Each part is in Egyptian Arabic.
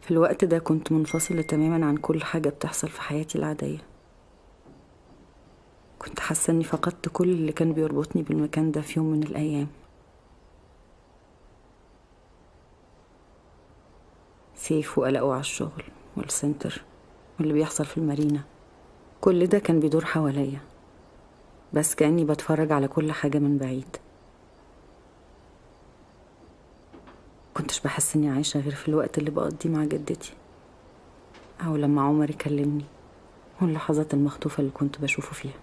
في الوقت ده كنت منفصلة تماما عن كل حاجة بتحصل في حياتي العادية. كنت حاسة اني فقدت كل اللي كان بيربطني بالمكان ده في يوم من الأيام. سيف وقلقه على الشغل والسنتر واللي بيحصل في المارينا، كل ده كان بيدور حواليا، بس كأني بتفرج على كل حاجة من بعيد. كنتش بحس اني عايشة غير في الوقت اللي بقضيه مع جدتي، أو لما عمر يكلمني، واللحظات المخطوفة اللي كنت بشوفه فيها.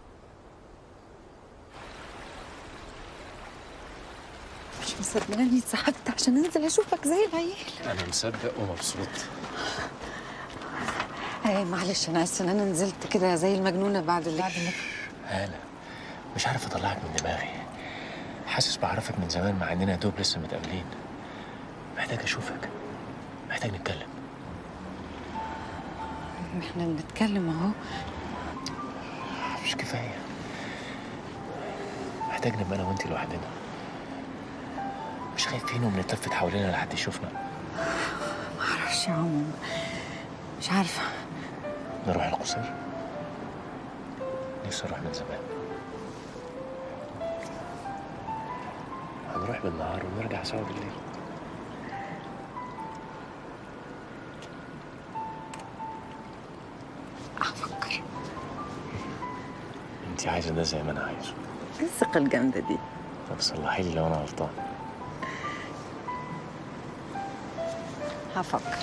مش مصدقة اني اتسحبت عشان انزل اشوفك زي العيال. انا مصدق ومبسوط. ايه معلش انا اسفه ان انا نزلت كده زي المجنونة بعد اللي هالة، مش عارف اطلعك من دماغي. حاسس بعرفك من زمان مع اننا دوب لسه متقابلين. محتاج اشوفك، محتاج نتكلم. احنا بنتكلم اهو. مش كفاية، محتاج نبقى انا وانتي لوحدنا. مش خايفين وبنتلفت حوالينا لحد يشوفنا؟ معرفش يا عمو، مش عارفه. نروح القصير؟ نفسي اروح من زمان. هنروح بالنهار ونرجع سوا بالليل. افكر. انت عايزه ده زي ما انا عايزه. ايه الثقة الجامدة دي؟ طب صلحي لي لو انا غلطان. هفكر.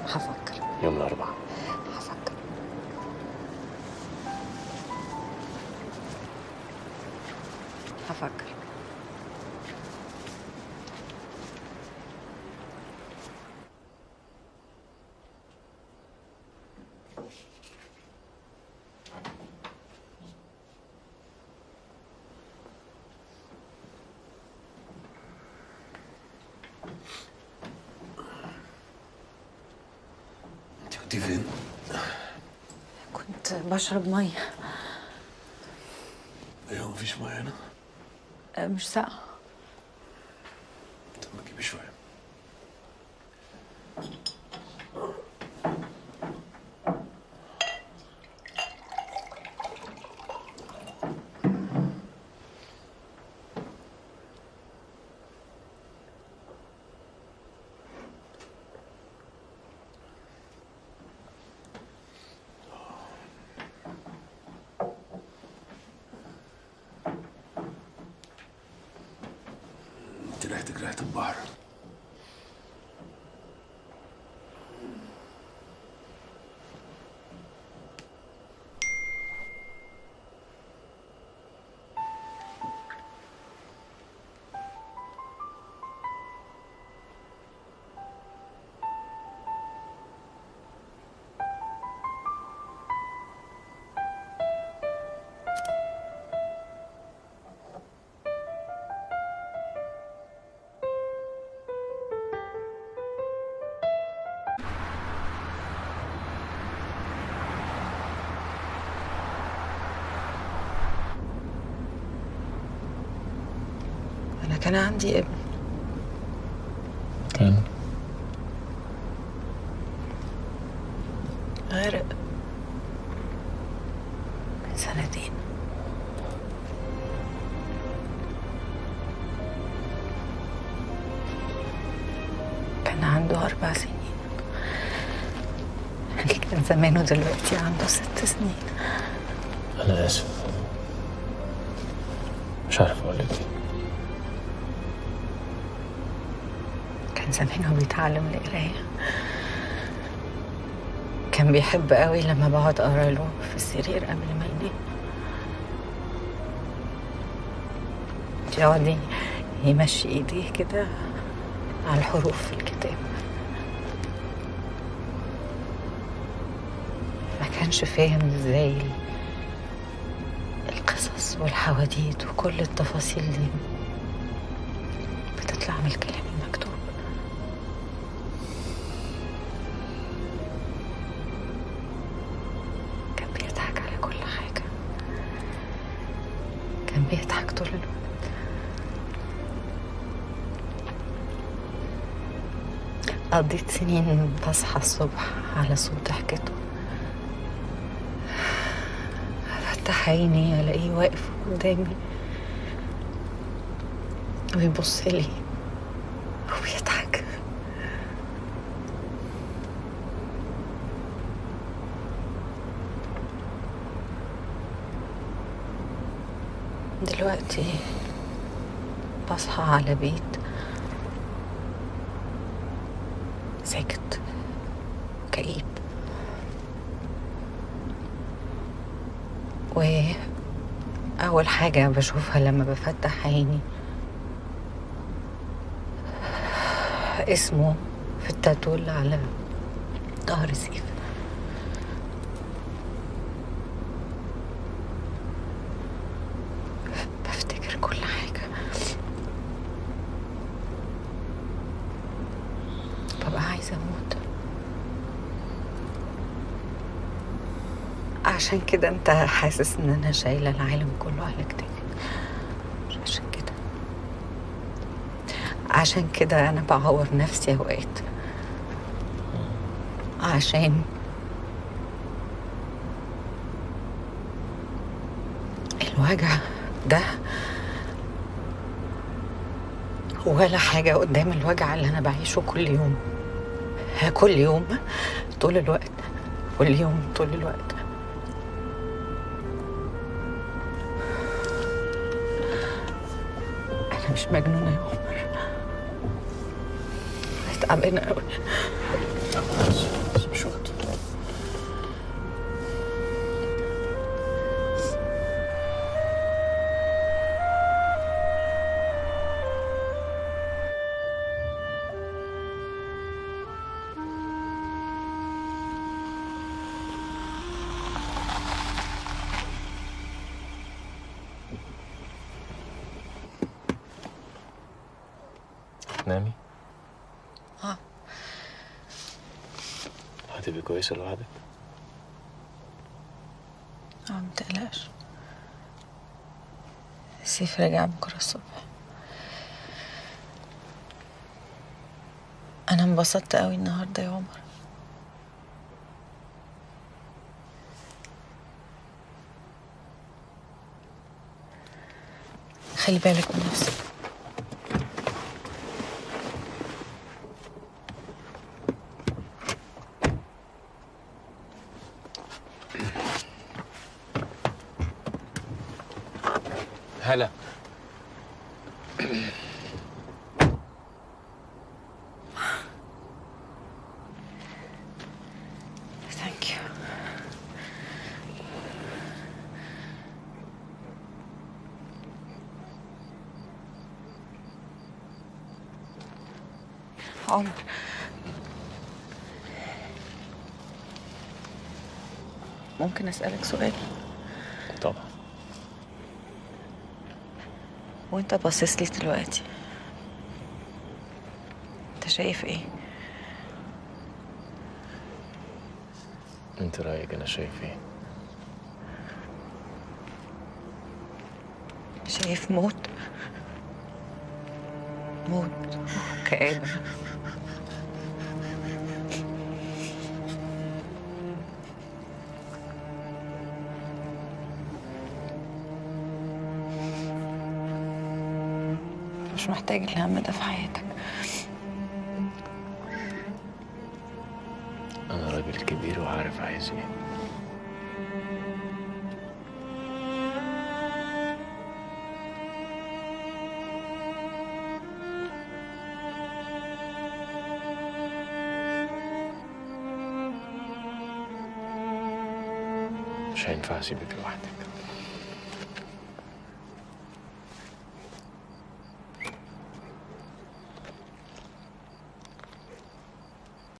هفكر. يوم الاربعاء. هفكر. هفكر. انت كنت فين؟ كنت بشرب مية. ايوه مفيش مية هنا؟ مش ساقعه. طب ما تجيبي شوية. انت ريحتك ريحة البحر. أنا كان عندي ابن. كان غرق من سنتين. كان عنده 4 سنين. كان زمانه دلوقتي عنده 6 سنين. أنا آسف، مش عارف أقول لك إيه. كان زمانه بيتعلم القراية. كان بيحب قوي لما بقعد اقرا له في السرير قبل ما ينام. يقعد يمشي ايديه كده على الحروف في الكتاب. ما كانش فاهم ازاي القصص والحواديت وكل التفاصيل دي بتطلع من الكلام المكتوب. كان بيضحك على كل حاجة. كان بيضحك طول الوقت. قضيت سنين بصحى الصبح على صوت ضحكته، افتح عيني الاقيه واقف قدامي ويبص لي وبيضحك. دلوقتي بصحى على بيت ساكت كئيب، وأول حاجة بشوفها لما بفتح عيني اسمه في التاتو اللي على ظهر سيف. بفتكر كل حاجة، ببقى عايزة أموت. عشان كده أنت حاسس إن أنا شايلة العالم كله على كتافي. مش عشان كده، عشان كده أنا بعور نفسي أوقات، عشان الوجع ده ولا حاجة قدام الوجع اللي أنا بعيشه كل يوم، كل يوم طول الوقت، كل يوم طول الوقت. أنا مش مجنونة يا عمر، أنا تعبانة أوي. لا خلاص، بس مش وقت. تنامي؟ اه. هتبقي كويسة لوحدك؟ اه متقلقش، سيف راجع بكرة الصبح. أنا انبسطت قوي النهاردة يا عمر. خلي بالك من نفسك. هلا. Thank you. عمر، ممكن أسألك سؤال؟ طبعا. وانت باصص لي دلوقتي، انت شايف ايه؟ انت رايك انا شايف ايه؟ شايف موت، موت وكآبة. مش محتاج الهم ده في حياتك. أنا راجل كبير وعارف عايز إيه. مش هينفع أسيبك لوحدك.